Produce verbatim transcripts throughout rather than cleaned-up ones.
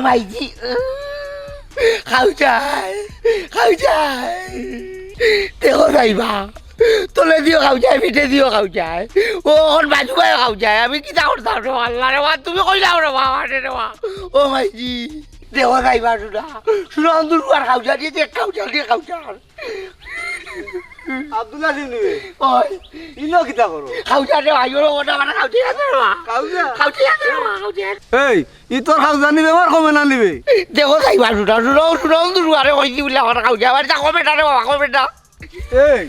ভাইজি, খাওজায়, খাওজায়। দেখো যাইবা। তলে দিও খাওজায়, পিঠে দিও খাওজায়। ও অখন বাজু ভাই খাওজায়। আমি কিতা করতাম রে আল্লাহ রে বা, তুমি কইলাও রে বাবা রে রে বা। ও ভাইজি, দেখো যাইবা শুনা। শুনা অন্দুর আর খাওজা দিয়ে দেখ, খাওজা দিয়ে খাওজা। আব্দুল্লাহ সিন্নি, ওই। ইনো কিতা করো? খাওজা রে ভাই, ওরা ওটা মানে খাওজা আছে রে বা। খাওজা? খাওজা আছে রে বা, খাওজা। এই, ই তোর খাওজানি বেমার কমে না নিবে? দেখো যাইবা শুনা, শুনা, শুনা অন্দুর আরে কইছি বলে আমার খাওজা। আবার যা কমে না রে বাবা, কমে না। এই,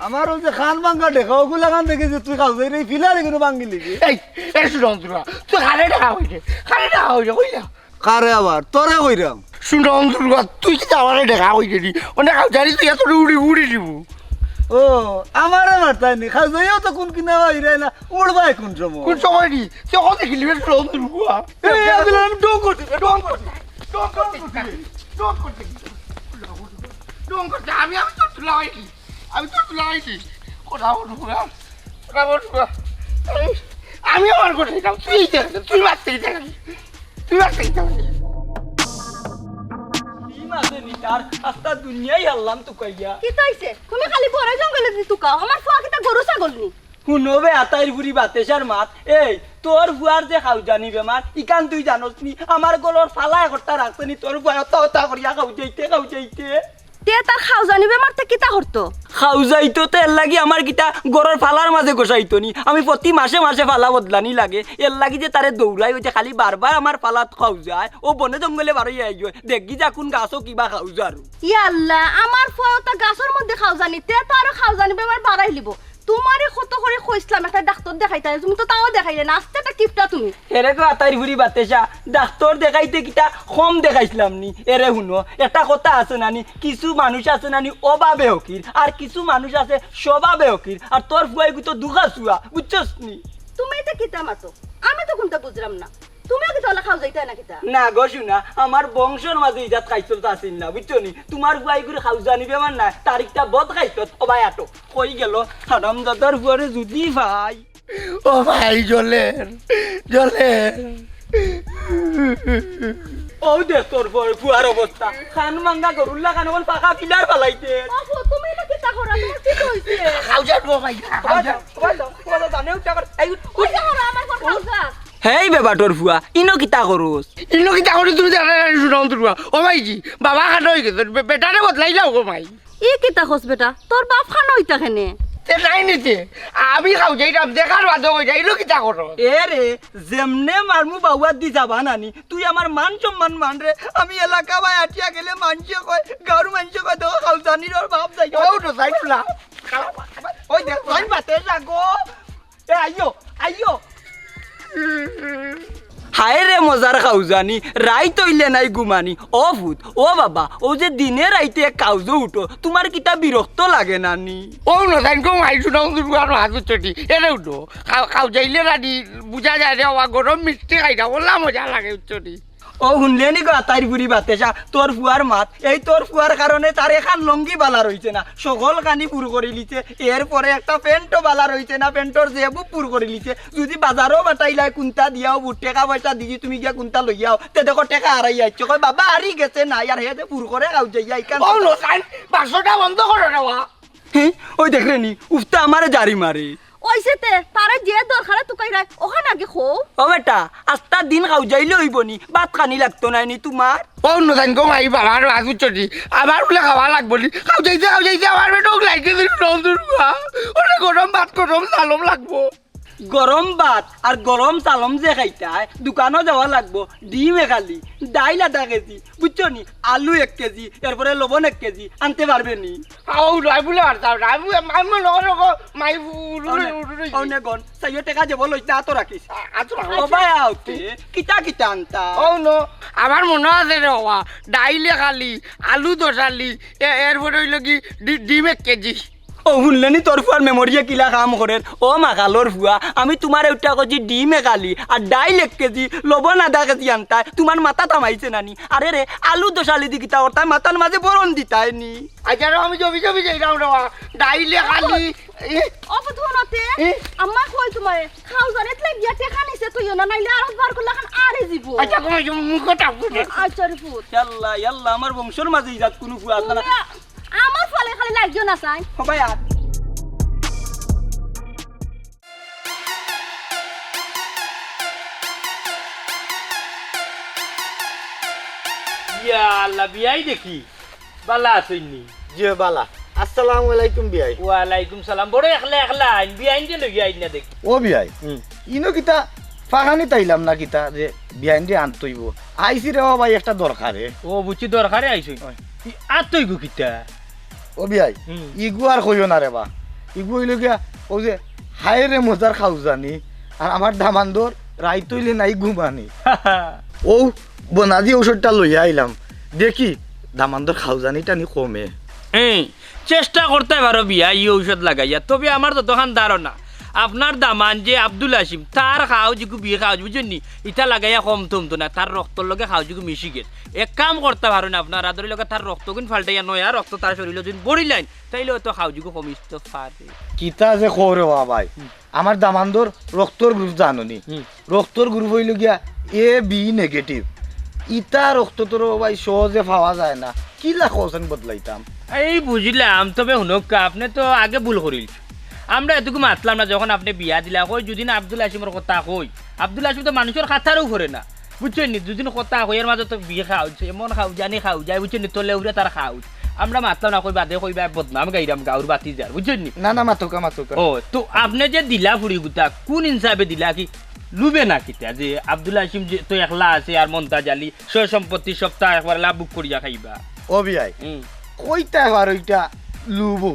আমার ওই যে খান ভাঙ্গা দেখা, ওগুলা খান দেখে যে তুই খাওজাই রে, ফিলারে কিন্তু ভাঙ্গি লিবি। এই, এই শুনা অন্দুর, তুই খারে দেখা হইছে, খারে দেখা হইছে, কইলা। কারে আবার? তোরে কইরাম। শুন অন্দুর, তুই কিতা আমারে দেখা কইছস নি? অনে খাওজানি তুই এত উড়ি উড়ি দিব। ও, আমারে মারতায় নি? খাওজাইও তো কুন কিনা বাইরে না, উড়বায় কুন সময়? কুন সময় নি? তুই কত দেখিলি রে অন্দুর? এই, আমি ঢং করছি, ঢং করছি, ঢং করছি, ঢং করছি, ঢং করছি। আমি, আমি তো তুলা হইনি, আমি তো তুলা হইনি। কথা বলবো না, কথা বলবো না। এই, আমি আমার কথা দিতাম, তুই দেখ, তুই মারতে দিতে। তুই আর খাইতে পারবি। কি মাঝে নিতার আস্তা দুনিয়াই হারলাম তুকাইয়া। কিতা অইছে? তুমি খালি বড় জঙ্গলে দি তুকাও। আমার ফুয়া কিতা গরু ছাগল নি? হুনো বে আতাইর ফুরি বাতেশার মাত। এই, তোর ফুয়ার যে খাওজানি বেমার, ইখান তুই জানোস নি? আমার গরর ফালা একটা রাখছে নি, তোর ফুয়া অতা অতা করিয়া খাওজাইতে, খাওজাইতে। তে তার খাওজানি বেমার তে কিতা করতো? খাওজাইতো তে এর লাগি আমার কিতা গরর ফালার মাঝে গোসাইতো নি। আমি প্রতি মাসে মাসে ফালা বদলানি লাগে। এর লাগি যে তারে দৌড়াই, ওই যে খালি বারবার আমার ফালাত খাওজায়। ও বনে জঙ্গলে বারইয়া আইও। দেখি যা কুন গাছো কিবা খাওজার। ইয়া আল্লাহ, আমার ফুয়া অতা গাছর মধ্যে খাওজানি, তে তো আরো খাওজানি বেমার বাড়াইলিবো। তুমারে কত করি কইছলাম একটা ডাক্তর দেখাইতায়, তুমি তো তাও দেখাইলে না, আস্তা একটা কিপটা তুমি। এরে গো আতাইর ফুরি বাতেশা, ডাক্তর দেখাইতে কিতা কম দেখাইছলাম নি? এরে হুনো, একটা কথা আছে না নি, কিছু মানুষ আছে না নি অভাবে হকির, আর কিছু মানুষ আছে স্বভাবে হকির, আর তোর ফুয়াইগু তো দুখা চুয়া, বুঝছস নি? তুমি ইতা কিতা মাতো? আমি তো কুনতা বুঝরাম না। তুমিও কিতা অলা খাওজাইতায় না কিতা? না গো শুনা, আমার বংশর মাঝে ইজাত খাইছলত আছিল না, বুঝছো নি? তুমার ফুয়াইগুর খাওজানি বেমার না, তার ইকটা বদ খাইছলত, ও ভাই আটো। কই গেল? হারামজাদার ফুয়ারে যুদি পাই। ও ভাই, জলের, জলের। ও দেখ তোর ফুয়ার, ফুয়ার অবস্থা। খান ভাঙ্গা গরুর লাখান অখন পাকা পিলার ফালাইতে। ও ফুয়া, তুমি ইনো কিতা করো? তুমার কিতা অইছে? খাওজা গো ভাই, খাওজা। এই, ওই যে ওরা আমার ঘর খাওজা। হেই বেবাটর ফুয়া, ইনো কিতা করস? ইনো কিতা করস তুমি জানো না, শুনো তো ফুয়া। ও ভাইজি, বাবা খাটো অই গেছে, বে-, বেটারে বদলাই যাও গো ভাই। ই কিতা কস বেটা? তোর বাপ খান অইতা কেনে? তে নাই নিতে। আমি খাওজাইরাম, দেখার বাদে কই যাই, ইনো কিতা করস? এ রে, যেমনে মারমু বাউয়াত দি যাবা নানি, তুই আমার মান সম্মান মান রে। আমি এলাকা বায় আটিয়া গেলে মানষে কয়, গাঁওর মানষে কয়, দেখো খাওজানির ওর বাপ যাই। ও তো যাই না। ওই দেখ, যাই বাতে যাগো। এ আইও, আইও। হায় রে মজার খাওজানি, রাইত অইলে নাই ঘুমানি। ও ফুত, ও বাবা, অউ যে দিনে রাইতে এক কাউজো উঠো, তুমার কিতা বিরক্ত লাগে না নি? ও নজাইন গো মাই, শুনো, শুনো, আর মাছ উঠছটি, এরে উঠো। খাও, খাওজাইলে রানি, বুঝা যায় রে, ওয়া গরম মিষ্টি খাইরা, ওলা মজা লাগে উঠছটি। ও হুনলে নি গো আতাইর ফুরি বাতেশা, তোর ফুয়ার মাত, এই তোর ফুয়ার কারণে তার এখান লুঙ্গি বালা রইছে না, সকল খানি পুর করি লিছে, এরপরে একটা প্যান্টও বালা রইছে না, প্যান্টর জেবও পুর করি লিছে। যুদি বাজারও বাটাইলায় কুন্তা দিয়াও বুট, টেকা পয়সা দিছি তুমি গিয়া কুন্তা লইয়াও, তে দেখো টেকা হারাই আইছে, কয় বাবা হারি গেছে না, আর হে যে পুর করে খাওজাইয়া ইখান। ও নজাইন, বাক্সটা বন্ধ করো রে ওয়া। হে, ওই দেখ রে নি, উফতা আমারে জারি মারে। অইছে তে, তারে যে দরকারে তুকাইরায়, অখান আগে কও। ও বেটা, আস্তা দিন খাওজাইলে অইবো নি, ভাত খানি লাগতো নায় নি তুমার? ও নজাইন গো মাই, বাবার মাছ উঠছটি, আমার বুলে খাওয়া লাগবো নি? খাওজাইতে, খাওজাইতে আমার পেটো লাইটে দিল নন্দুর মা। ওরে গরম ভাত, গরম চালম লাগবো। গরম ভাত আর গরম চালম যে খাইতায়, দোকানো যাওয়া লাগবো, ডিম এখালি, ডাইল আধা কেজি, বুঝছো নি? আলু এক কেজি, এরপরে লবণ এক কেজি, আনতে পারবে নি? আও, নাই বুলে আর যাও, নাই বুলে, মাই মনে করো গো, মাই উড়ুরে, উড়ুরে। অনে গন, চাইও টেকা দেবো লইতা, আতো রাখিস। আ-, আতো রাখিস। ও ভাই, আওতে, কিতা কিতা আনতা? ও নো, আমার মনো আছে রে বাবা, ডাইল এখালি, আলু দশ আলি, এ-, এরপরে অইলো কি ডি-, ডিম এক কেজি। ও হুনলে নি তোর ফুয়ার মেমোরিয়ে কিলা কাম করের? ও মাকালর ফুয়া, আমি তুমারে উঠা কইছি ডিম এখালি, আর ডাইল এক কেজি, লবণ আধা কেজি আনতায়, তুমার মাথাত হামাইছে না নি? আরে রে, আলু দশ আলি দি কিতা করতায়, মাথার মাঝে বরন দিতায় নি। আচ্ছা রে, আমি জমি জমি যাইরাম রে বাবা, ডাইল এখালি, এ? অপত হনতে? এ? আম্মা কই তোমারে? খাও জানে, এতলাই বিয়া টেকা নিছে তুই না, নাইলে আরো বার করলে এখন আরে জীব। আচ্ছা, কমাই যাবো, মুখটা ফুটে। আচ্ছা রে পুত। ইয়াল্লা, ইয়াল্লা, আমার বংশর মাঝে ইজাত কুনু ফুয়া আছে না। তুমি আমার ফলে খালি লাগিও না চাই। ও ভাই, আর ইয়া আল্লাহ, বিয়াই দেখি। বালা আছইন নি? জি, বালা। আসসালামু আলাইকুম বিয়াই। ওয়ালাইকুম সালাম। বড় একলা একলা আইন, বিয়াইন যে লইয়া আইন না দেখি। ও বিয়াই, হুম। ইনো কিতা ফাগানি তাইলাম না কিতা যে বিয়াইন যে আনতইব? আইছি রে ও ভাই একটা দরকারে। ও বুঝছি, দরকারে আইছইন। ওই। ই আতইগু কিতা? ও বিয়াই, হুম। ইগু আর কইও না রে বা। ইগু অইল গিয়া ও যে হায় রে মজার খাউজানি, আর আমার দামান্দর রাইত অইলে নাই ঘুমানি। ও বনাদি ঔষধটা লইয়া আইলাম, দেখি দামান্দর খাউজানিটা নি কমে। এই, চেষ্টা করতে পারো বিয়াই ঔষধ লাগাইয়া, তবে আমার যতখান ধারণা, আপনার দামান যে আব্দুল হাসিম, তার খাউজিগু বি খাউজ, বুঝছইন নি? ইটা লাগাইয়া কম থমতো না, তার রক্তর লগে খাউজিগু মিশি গেছে। এক কাম করতে পারইন আপনারা, ধরি লগে তার রক্তগুন পাল্টাইয়া নয়া রক্ত তার শরীরো যদি ভরিলাইন, তাইলে হয়তো খাউজিগু কমিতো পারে। কিতা যে কও রে বা ভাই, হুম। আমার দামান্দর রক্তর গ্রুপ জানো নি? হুম। রক্তর গ্রুপ অইল গিয়া এ বি নেগেটিভ। ইতা রক্ত তো রে বা ভাই সহজে পাওয়া যায় না। কিলা কওছেন বদলাইতাম? এই বুঝিলাম, তবে হুনউক্কা, আপনে তো আগে ভুল করিল। আমরা এতগু মাতলাম না যখন আপনে বিয়া দিলা, কই যুদিন আব্দুল হাসিমর কথা কই। আব্দুল হাসিম তো মানুষর খাতারও করে না। বুঝছইন নি? যুদিন কথা কই, এর মাঝে তো বিয়া খাওয়াইছে, এমন খাওয়াই জানি খাওয়াই, বুঝছইন নি? তলে উড়ে তার খাওয়াই। আমরা মাতলাম না, কই বাদে কইবা বদনাম গাইরাম গাউর বাতি যার, বুঝছইন নি? না, না, মাতউক্কা, মাতউক্কা। ও, তো আপনে যে দিলা ফুড়ি গুতা, কোন হিসাবে দিলা? কি লুবে না কিতা? যে আব্দুল হাসিম যে তো একলা আছে আর মন্তাজ আলী, সয় সম্পত্তি সবতা একবার লাভ বুক করিয়া খাইবা। ও বিয়াই, হুম। কইতা একবার ওইটা লুবো।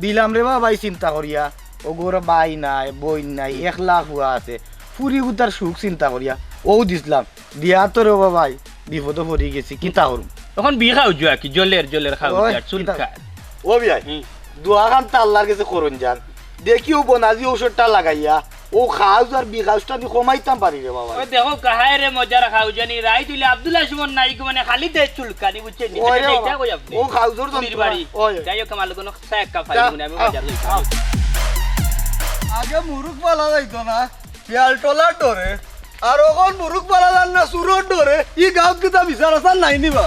দিলাম রে বা ভাই চিন্তা করিয়া, ও গরো ভাই নাই, বইন নাই, একলা ফুয়া আছে। ফুড়ি গুতার সুখ চিন্তা করিয়া, ও দিছলাম। দিয়া তো রে বা ভাই, বিপদো পড়ি গেছি, কিতা করুম? তখন বি খাও জুয়া কি, জলের, জলের খাও ওই, জুয়া, চুল কিতা খা। ও বিয়াই, হুম। দোয়াখান তো আল্লাহর গেছে করুন যান। দেখি ও বনাজি ঔষধটা লাগাইয়া, ও খাউজ আর বি খাউজটা নি কমাইতাম পারি রে বাবা। ওই দেখো, কাহায় রে মজার খাউজানি, রাইত অইলে আব্দুল হাসিমর নাই গো, মানে খালি দেয় চুলকানি, বুঝছইন নি? ওই রে এটা বাবা, ইটা কই আপনে? ও খাউজর ফুড়ির যন্ত্রণা। বাড়ি। ওই, ওই। যাই হোক, আমার লগে চা এক কাপ খাই যা, দিবনে, আমি যা। বাজার যাই। আগে মুরুখ পালা যাইতো না, শিয়াল টলার ডরে। আর অখন মুরুখ পালা যার না চুরর ডরে, ই গাঁওত কিতা বিচার আচার নাই নি বা?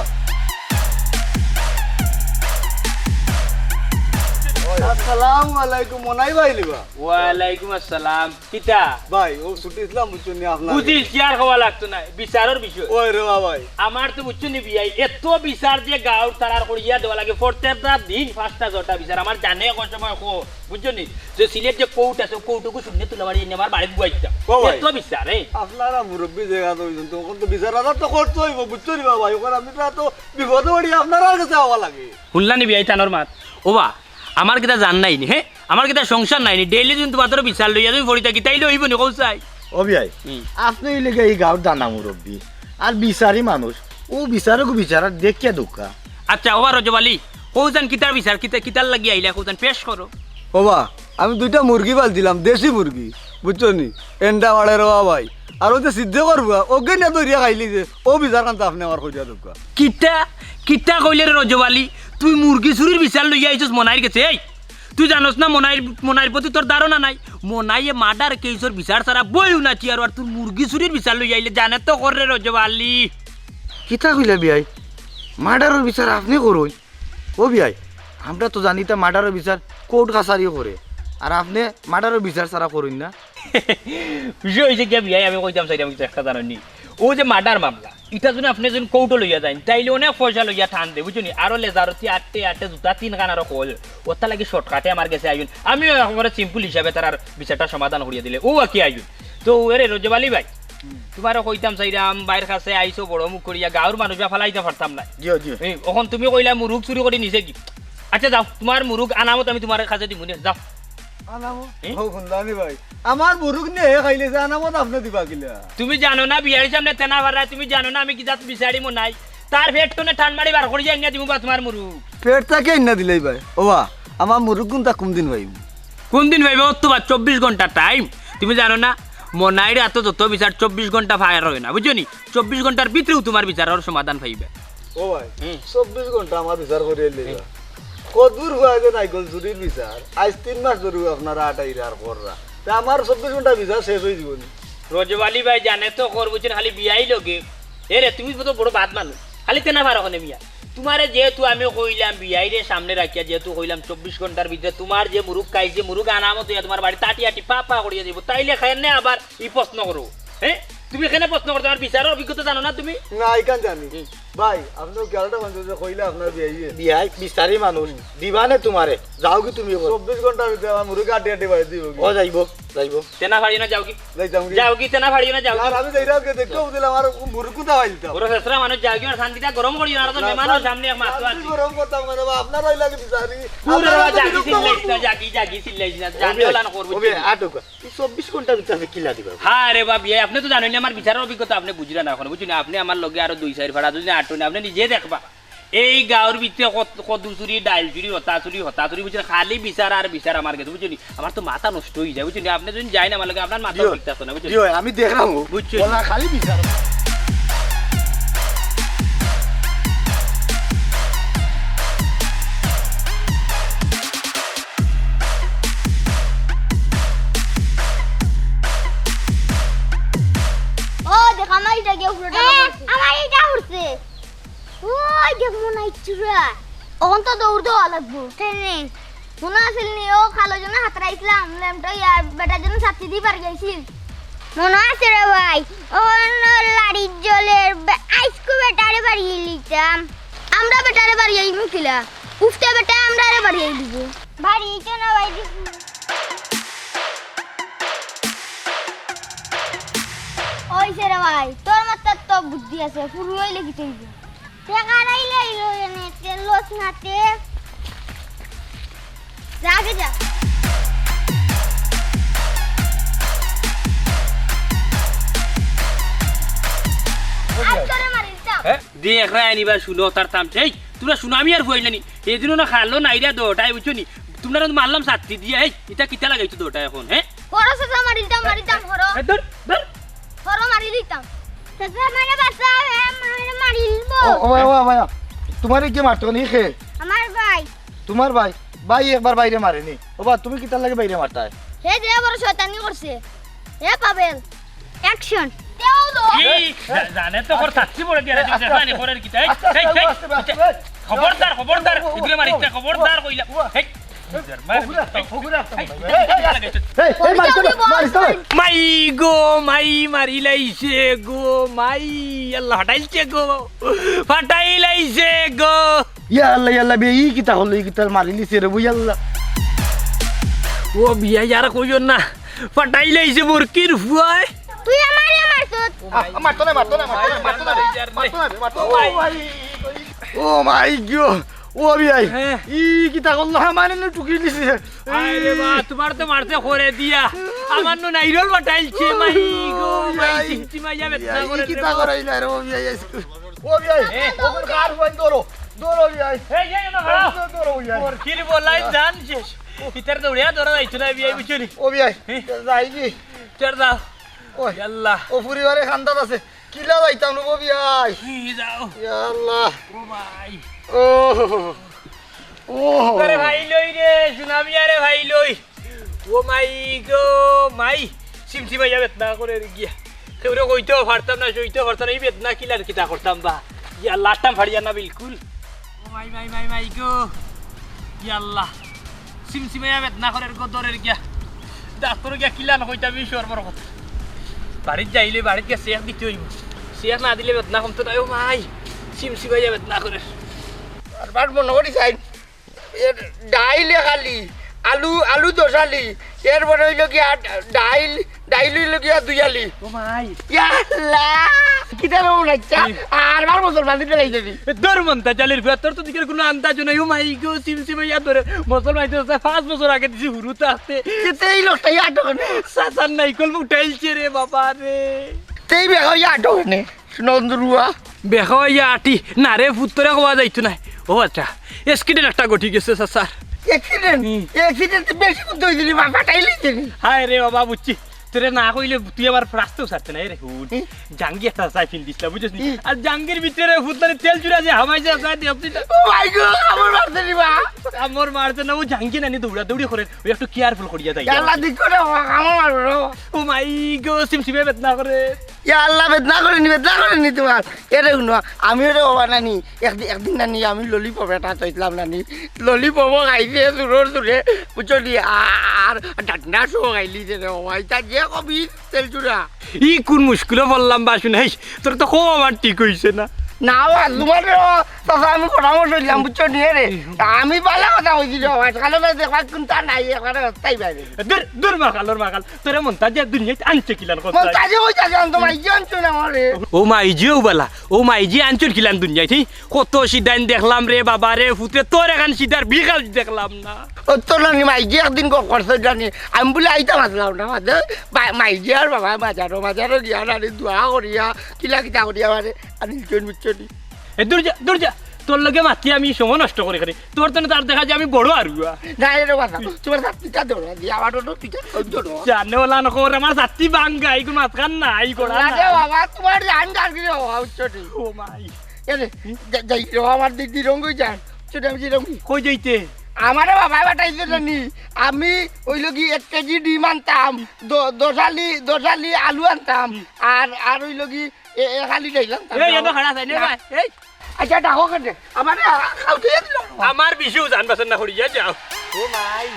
আসসালামু আলাইকুম, মনাই ভাই নি বা? ওয়ালাইকুম আসসালাম। কিতা? ভাই, ও ছুটি ইসলাম বুঝছইন নি আপনার? বুঝিছি, আর কওয়া লাগতো না, বিচারর বিষয়। ওই রে বাবা ভাই। আমার তো বুঝছইন নি বিয়াই, এত বিচার যে গাঁওর তারার করিয়া দেওয়া লাগে, প্রত্যেকটা দিন পাঁচটা ছয়টা বিচার, আমার জানে কোন সময় কো বুঝছো নি? যে সিলেট যে কোর্ট আছে, কোর্টগু শূন্য তুলা মারি এনে আমার বাড়িত বুয়াইতাম। ও ভাই। এত বিচার, এই। আপনারা মুরব্বি জাগা তো অইছইন, তো অখন তো বিচার আচার তো করতে অইবো, বুঝছো নি বাবা? অখন আমি তো এত বিপদো পড়ি আপনারার গেছে আওয়া লাগে। হুনলা নি বিয়াই তানর মাত? ও বা, আমার কিতা জান নাই নি, হে? আমার কিতা সংসার নাই নি? ডেইলি দিন তোমার বিচার লইয়া তুমি ফড়ি থাকি, তাইলে অইবো নি, কও চাই? ও বিয়াই, হুম। আপনে অইলে গিয়া ই গাঁওর দানা মুরব্বি, আর বিচারি মানুষ, ও বিচারকও বিচার আর দেখিয়া দুঃখা। আচ্ছা, ও বা রজব আলী, কও চান কিতার বিচার, কিতা, কিতার লাগি আইলা, কও চান পেশ করো। ও বা, আমি দুইটা মুরগি পালছিলাম, দেশি মুরগি, বুঝছো নি? এন্ডা বাড়ে রে বাবা ভাই, আর ও যে সিদ্ধ করবো, ওকে নিয়া ধরিয়া খাইলি যে, ও বিচার খান তো আপনে আমার কইয়া দুঃখা। কিতা, কিতা কইলে রে রজব আলী? তুই মুরগি চুরির বিচার লইয়া আইছস মনাইর গেছে, এই? তুই জানোস না মনাইর, মনাইর প্রতি তোর ধারণা নাই। মনাইয়ে মার্ডার কেসর বিচার ছাড়া বইও না চেয়ারো, আর তুই মুরগি চুরির বিচার লইয়া আইলে জানে তো কররে রজব আলী। কিতা কইলা বিয়াই? মার্ডারর বিচার আপনে করইন? ও বিয়াই, আমরা তো জানি তা মার্ডারর বিচার কোর্ট কাছারিও করে, আর আপনে মার্ডারর বিচার ছাড়া করইন না। বিষয় অইছে কিতা বিয়াই, আমি কইতাম চাইরাম কিতা একটা জানো নি? ও যে মার্ডার মামলা, ইটা যদি আপনে যদি কোর্টো লইয়া যাইন, তাইলে অনেক পয়সা লইয়া টান দে, বুঝছো নি? আরো লেজারতি আটতে আটতে জুতা তিন খান আরো খোল। ওটার লাগি শর্টকাটে আমার গেছে আইন। আমিও একেবারে সিম্পল হিসাবে তারার বিচারটা সমাধান করিয়া দিলে। ও আর কি আইন। তো এরে রজব আলী ভাই, হুম। তোমারে কইতাম চাইরাম, ভাইর কাছে আইছো বড় মুখ করিয়া, গাঁওর মানুষ বা ফালাইতে পারতাম না। জি, জি। এই, অখন তুমি কইলা মুরুগ চুরি করি নিছে কি? আচ্ছা যাও, তোমার মুরুগ আনামত আমি তোমার কাছে দিমু নে, যাও। আনামত? এ? ও হুনলানি ভাই, আমার মুরুগ নিয়া হে খাইলে যে আনামত আপনে দিবা কিলা? তুমি জানো না বিয়াইর সামনে তেনা ফারায়, তুমি জানো না আমি কি জাত বিচারি মনাই? তার পেট তনে টান মারি বার করিয়া আনিয়া দিমু বা তোমার মুরুগ। পেট থাকি আনিয়া দিলাই ভাই। ও বা, আমার মুরুগ কুনটা কুন দিন পাইমু? কুন দিন পাইবা? অত বা চব্বিশ ঘন্টা টাইম। তুমি জানো না মনাইর আতো যত বিচার চব্বিশ ঘন্টা ফায়ার অয় না, বুঝছো নি? চব্বিশ ঘন্টার ভিতরেউ তোমার বিচারর সমাধান পাইবা। ও ভাই, হুম। চব্বিশ ঘন্টা আমার বিচার করিয়া লইবা। হুম। কদুর হুয়া যে নাইকল চুরির বিচার, আইজ তিন মাস ধরি আপনারা আটাইরা আর কররা। তে আমার চব্বিশ ঘন্টা বিচার শেষ অই যিবো নি। রজব আলী ভাই জানে তো কর বুঝছইন, খালি বিয়াই লগে। এ রে, তুমি তো বড় বাদ মানুষ, খালি তেনা পারো কেনে মিয়া। তুমারে যেহেতু আমি কইলাম, বিয়াইরে সামনে রাখিয়া যেহেতু কইলাম, চব্বিশ ঘন্টার ভিতরে তুমার যে মুরুগ খাইছে, মুরুগ আনা মতো ইয়া তুমার বাড়ি তাটি আটি পা পা করিয়া যাইবো, তাইলে কেনে আবার ই প্রশ্ন করো? হে, তুমি কেনে প্রশ্ন করো? তুমার বিচারর অভিজ্ঞতা জানো না তুমি? না, ইখান জানি। হুম। ভাই, আপনে কি আলাদা মানুষ যে কইলা আপনার বিয়াই? বিয়াই বিস্তারি মানুষ, দিবা নে তুমারে। যাওগি তুমি অখন। চব্বিশ ঘন্টার ভিতরে আমার মুরুগ আটি আটি বাড়ি দিবো কি? ও যাইবো, যাইবো। তেনা ফাড়িও না, যাওগি। যাইতাম কি? যাওগি, তেনা ফাড়িও না, যাওগি। আর আমি যাইরাম কে দেখো বুঝলে আমার মুরুগ কুনটা পাইতাম। বড় ফেসরা মানুষ, যাওগি, আর শান্তিটা গরম করিও না, আর তো মেহমানর সামনে এক মাত্র আছি। গরম করতাম না রে বা, আপনারাই লাগে বিচারি। পুরো আপনারা যাগি বিরক্ত চিল্লাইস না, করবেন। যাগি, যাগি চিল্লাইস না, জানে ওলা না করবো। ওবে, আটক। এই চব্বিশ ঘন্টার ভিতরে আমি কিলা দিবা? হ্যাঁ রে বা বিয়াই, আপনে তো জানইন না আমার বিচারর অভিজ্ঞতা, আপনে বুঝরা না অখন, বুঝছইন নি? আপনে আমার লগে আরো দুই চাইর ফাড়া যদি আটইন, আপনে নিজে দেখবা। এই গাঁওর ভিতরে কত, কদু চুরি, ডাইল চুরি, হতা চুরি, হতা চুরি, বুঝছইন নি? খালি বিচার আর বিচার আমার গেছে, বুঝছইন নি? আমার তো মাথা নষ্ট অই যায়, বুঝছছইন নি? আপনে যদি যাইন আমার লগে, আপনার মাথা ঠিক থাকতো না, বুঝছছইন নি? জি অয়, আমি দেখরাম। বুঝছইন নি? ওলা খালি বিচার। ও, দেখ, আমার ইটা গিয়া উড়ছে। এ, আমার ইটা উড়ছে। ওই দেখ, মনে হয় চুরা। অখন তো দৌড় দেওয়া লাগবো। ট্রেনে। মনে আছিল নি, ও খালো জনে হাতরাইছিলাম, লেমটা ইয়া, বেটা জনে ছাত্তি দি পারি আইছিল। মনে আছে রে ভাই, অখন লাড়ির জলের বে-, আইসকু বেটারে বাড়িয়ে লিতাম। আমরা বেটারে বাড়িয়ে আইমু কিলা? উফতে বেটা আমরারে বাড়িয়ে দিব। বাড়িয়ে তো না ভাই। ওই সে রে ভাই, তোর মাথাত তো বুদ্ধি আছে, ফুরু হইলে কি তুই? টেকা রাইলে ইলো এনে, তেল লস না তে। যা আগে যা। আজ তোরে মারি দিতাম। হ্যাঁ? দেখরায় নি বা, হুনো তার তামশা। এই, তুমরা হুনো, আমি আর ফুয়াইলানি। এদিনও না খালো নাইরা দোটায়, বুঝছো নি? তুমরারে মারলাম ছাত্তি দিয়া, এই, ইটা কিতা লাগাইছো দোটায় অখন, হ্যাঁ? হরো চাচা, মারি দিতাম, মারি দিতাম, হরো। এই, ধর, ধর। হরো, মারি দিতাম। চাচা, আমারে বাঁচাও, এ আমারে মারি দিবো। ও, ও ভাই, ও ভাই, তুমারে কে মারতো নি কে? আমার ভাই। তুমার ভাই? ভাই একবার ভাইরে মারে নি। ও বা, তুমি কিতার লাগি ভাইরে মারতায়? হে যে বড় শয়তানি করছে। হে পাবেল। Action। দেও তো। এই, জা-, জানে তো কর থাকছি বলে দিয়া, তুমি জানো নি করের কিতা? এই, এই, এই, খবরদার, খবরদার, ইগুরে মারিস না, খবরদার কইলা। এই, এই, এই, মারিস না, মারিস না। মাই গো, মাই মারিলাইছে গো, মাই, আল্লাহ ফাটাইলছে গো, ফাটাইলাইছে গো। ইয়া আল্লাহ, ইয়া আল্লাহ, বে, ই কিতা করলো, ই কিতা মারিলিছে রে, ওই আল্লাহ। ও বিয়াই, আর কইও না, ফাটাইলাইছে মুরকির ফুয়ায়। তুই আমারে মারছত। আহ, মারতো না, মারতো না, মারতো না, মারতো না, মারতো না, মারতো না। ও ভাই। ও মাই গো, ও বিয়াই, হ্যাঁ। ই কিতা করলো, হ্যাঁ, মানে না টুকি দিছে। আরে বা, তুমার তো মারছে করে দিয়া, আমার নু নাইরল ফাটাইলছে, মাই গো, মাই বিয়াই, চিমচিমাইয়া বেদনা বিয়াই, ই করে কিতা রে। করাইলা রে, ও বিয়াই, আইস-, ও বিয়াই, এ। ও কার ফোন ধরো, ধরো বিয়াই। এই, এই, এই, ধরো, ধরো বিয়াই। ওর কির বলাই জান শেষ। ইতার দৌড়িয়া ধরা যাইতো না বিয়াই, বুঝছো নি? ও বিয়াই, এ। যাই কি? চল যাও। ওই, আল্লাহ। ও পরিবারে খান্দাত আছে। কিলা যাইতাম নবো বিয়াই? ই যাও। ইয়া আল্লাহ। ও মাই। ও, ও। আরে ভাই লই রে, সুনামি আরে ভাই লই। ও মাই গো, মাই। সিমসিমাইয়া বেদনা করের গিয়া। কেউরে কইতেও পারতাম না, সইতেও পারতাম না। এই বেদনা কিলার কিতা করতাম বা? ইয়া লাট্টাম ফাড়িয়া না বিলকুল। ও মাই, মাই, মাই, মাই গো। ইয়া আল্লাহ। সিমসিমাইয়া বেদনা করের গো, দরের গিয়া। ডাক্তর গিয়া কিলা না কইতাম, এই সর্বর কথা। বাড়িত যাইলে বাড়িত গিয়া চেক দিতে অইবো। চেক না দিলে বেদনা কমতো নায়, ও মাই। সিমসিমাইয়া বেদনা করের। বারবার মনো করি চাই। এর ডাইলে খালি, আলু, আলু দশালি, এরপরে অইলো গিয়া ডাইল, ডাইল অইলো গিয়া দুইয়ালি। ও মাই। ইয়া আল্লাহ! কিতা রে উনাইচ্ছা? কি? আর বার মুসলমান দিতে লাগি যাবি। এ, ধর মন্তা জালির ফুয়া, তোর তো দিকের কুনু আন্দাজ নাই। ও মাই গো, সিমসিমাইয়া ধরে। মুসলমান তো আছে, পাঁচ বছর আগে দিছি হুরুতা আছে। তে এই লোকটা ইয়া আটক কেনে? চাচার নাইকল উঠাইলছে রে বাবা রে। তেই বেগা ইয়া আটক কেনে? নন্দুরুয়া। বেগা ইয়া আটি, না রে, পুত্তরে কওয়া যাইতো নায়। ও আচ্ছা, accident একটা ঘটি গেছে, চাচার। Accident? হুম। Accident তো বেশি বুদ্ধি অইছে নি, ফাটাইলিছে নি। হায় রে বাবা, বুঝছি। তোরে না কইলে তুই আমার রাস্তাও ছাড়তে নাই রে, হুন। হুম। জাঙ্গি একটা চাই ফিল দিছলা, বুঝছস নি? হুম। আর জাঙ্গির ভিতরে ফুটনানি তেল চুরা যে হামাই যা যায় দেখছি না। ও ভাই গো, আমার মারতে দিবা। আমার মারতে না, ও জাঙ্গি নানি দৌড়া দৌড়ি করে, ওই একটু কেয়ারফুল করিয়া যাই। আল্লাহ দিক করে, আমার মারবো। ও মাই গো, সিমসিমে বেদনা করে। ইয়া আল্লাহ, বেদনা করে নি, বেদনা করে নি তোমার। এরে হুনো, আমি ওরে বাবা নানি, একদিন, একদিন নানি আমি ললিপপ এটা চাইছিলাম নানি, ললিপপ খাইছে জোরর জোরে, বুঝছো নি? আর ডান্ডা সহ খাইলি যে রে বাবা, ইটা যে কবি তেল চুরা। ই কোন মুশকিলো পড়লাম বা শুনে, হেই, তোর তো খুব আমার ঠিক হইছে না। না বা তোমার রে বাবা, চাচা আমি পরামর্শ দিলাম, বুঝছো নি রে? আমি বালা কথা কইছি রে বাবা, কালো না দেখবা কোনটা নাই, একবারে তাই বাইরে। দূর, দূর মাকাল, দূর মাকাল। তোরে মন্তাজে দুনিয়াত আনছে কিলান কথা? মন্তাজে কই যাবে? আনতো মাইজি আনছো না আমারে। ও মাইজি ও বালা, ও মাইজি আনছর কিলান দুনিয়াত, হি? কত সিদাইন দেখলাম রে বাবা রে, ফুতরে তোর এখান সিদার বিকাল দেখলাম না। ও তো নানি মাইজি একদিন গপ করছে জানি, আমি বলে আইতাম আসলাম না, মাঝে মা-, মাইজি আর বাবা মাজারো, মাজারো গিয়া নানি দোয়া করিয়া, কিলা কিতা করিয়া মানে, আনিল চুন বুঝছো নি? এ দূর যা, দূর যা, তোর লগে মাতি আমি সময় নষ্ট করি করি, তোর জন্য তার দেখা যায় আমি বড় আরুয়া। না, এরে বাবা, তোমার ছাতিটা ধরো, দি আমার অটো পিঠা সহ্য নয়। জানে ওলা নকর, আমার ছাতি ভাঙ্গা, এই কোন মাঝখান না, এই গোড়া না। আরে বাবা, তোমার জান যার কি বাবা, উচ্চ ঠিক। ও মাই। এরে, যা-, যাই রে, আমার দিদি রঙ্গই যান। ছোট আমি রঙ্গি। কই যাইতে? আমারে বাবায় পাঠাইছে জানি। আমি ওই লগি এক কেজি ডিম আনতাম, দ-, দশ আলি, দশ আলি আলু আনতাম, আর, আর ওই লগি এ, এ খালি যাইলাম, এই, এত খারাপ হয় না না। ভাই, এই। আচ্ছা, ডাকো কেনে? আমারে আ-, খাওয়াইতে দিল না। আমার বিষু জান বাসন না করিয়া যাও। ও মাই।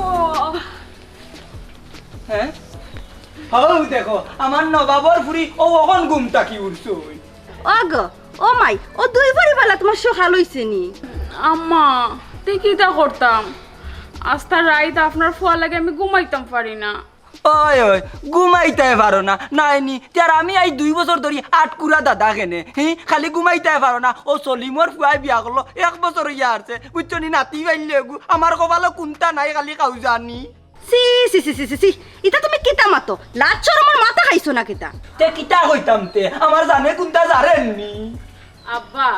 ও। হ্যাঁ? হউ দেখো, আমার নবাবর ফুরি ও অখন ঘুম থাকি উঠছই। ওগো, ও মাই, ও দুই পরিবালা তোমার সকাল হইছে নি? আম্মা, তে কিতা করতাম? আস্তা রাইত আপনার ফুয়ার লাগি আমি ঘুমাইতাম পারি না। ওই, ওই, ঘুমাইতায় পারো না, নাইনি? তে আর আমি আইজ দুই বছর ধরি আটকুরা দাদা কেনে, হি? খালি ঘুমাইতায় পারো না, ও সলিমর ফুয়ায় বিয়া করলো, এক বছর হইয়া আরছে, বুঝছো নি? নাতি পাইলে এগু, আমার কপালো কুন্তা নাই, খালি খাউজানি। ছি, ছি, ছি, ছি, ছি, ছি। ইতা তুমি কিতা মাতো? লাজ শরমর মাথা খাইছো না কিতা? তে কিতা কইতাম তে? আমার জানে কুন্তা জারেননি। আব্বা,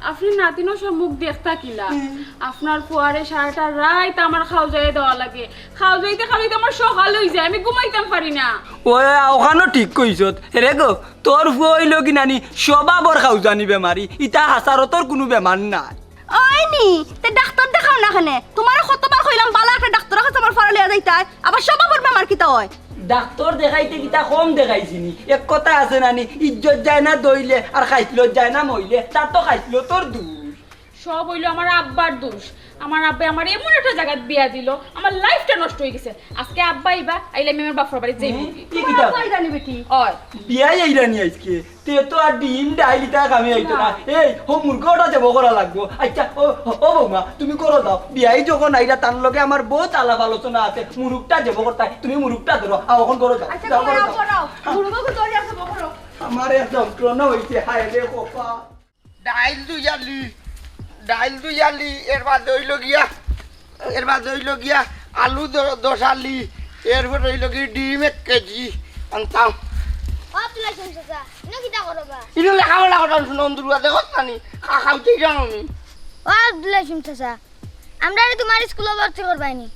আপনি নাতিনর সব মুখ দেখতা কিলা? হুম। আপনার ফুয়ারে সারাটা রাইত আমার খাউজাইয়া দেওয়া লাগে। খাউজাইতে খাউজাইতে আমার সকাল হই যায়, আমি ঘুমাইতাম পারি না। ওই, ওখানো ঠিক কইছত। হে রে গো, তোর ফুয়া হইল কি নানি, স্বভাবর খাউজানি বেমারি। ইতা হাসারতর কুনু বেমার নাই। ওই নি, তে ডাক্তার দেখাও না কেনে? তোমারে কতবার কইলাম, বালা একটা ডাক্তারর কাছে আমার ফুয়ারে লইয়া যাইতায়, আবার স্বভাবর বেমার কিতা অয়? ডাক্তার দেখাইতে কিতা কম দেখাইছি নি? এক কথা আছে না নি, ইজ্জত যায় না দইলে, আর খাইছলত যায় না মইলে, তার তো খাইছলতর দোষ। সব অইলো আমার আব্বার দোষ। আমার আব্বায় আমারে এমন একটা জাগাত বিয়া দিল, আমার life টা নষ্ট হয়ে গেছে। আজকে আব্বা আইবা, আইলে আমি আমার বাপর বাড়ি যাইমু। হুম, কি কিতা? আব্বা আইরা নি বেটি? অয়। বিয়াই আইরা নি আজকে? তে তো আর ডিম ডাইল ইতা কামে আইতো না। না। এই, ও মুরগটা জবো করা লাগবো। আচ্ছা, ও, ও বৌমা, তুমি করো যাও। বিয়াই যখন আইরা, তার লগে আমার বহুত আলাপ আলোচনা আছে। মুরগটা জবো করতায়, তুমি মুরগটা ধরো। আও, অখন করো যাও। আচ্ছা, যাও, করো করো, যাও। করো। হ্যাঁ। মুরগ ধরিয়া জবো করো। আমার এক যন্ত্রণা হইছে, হায় রে কপাল। ডাইল দুই আলি, ডাইল দুই আলি, এর বাদে হইল গিয়া, এর বাদে হইল গিয়া আলু দ-, দশ আলি, এরপর হইল কি ডিম এক কেজি আনতাম। ও আব্দুল হাকিম চাচা, ইনো কিতা করো বা? ইনো লেখাপড়া করাম শুনো, অন্ধুরুয়া দেখো জানি, খা-, খাওয়াইতে জানো নি। ও আব্দুল হাকিম চাচা, আমরারে তোমার স্কুলো ভর্তি করবায়নি?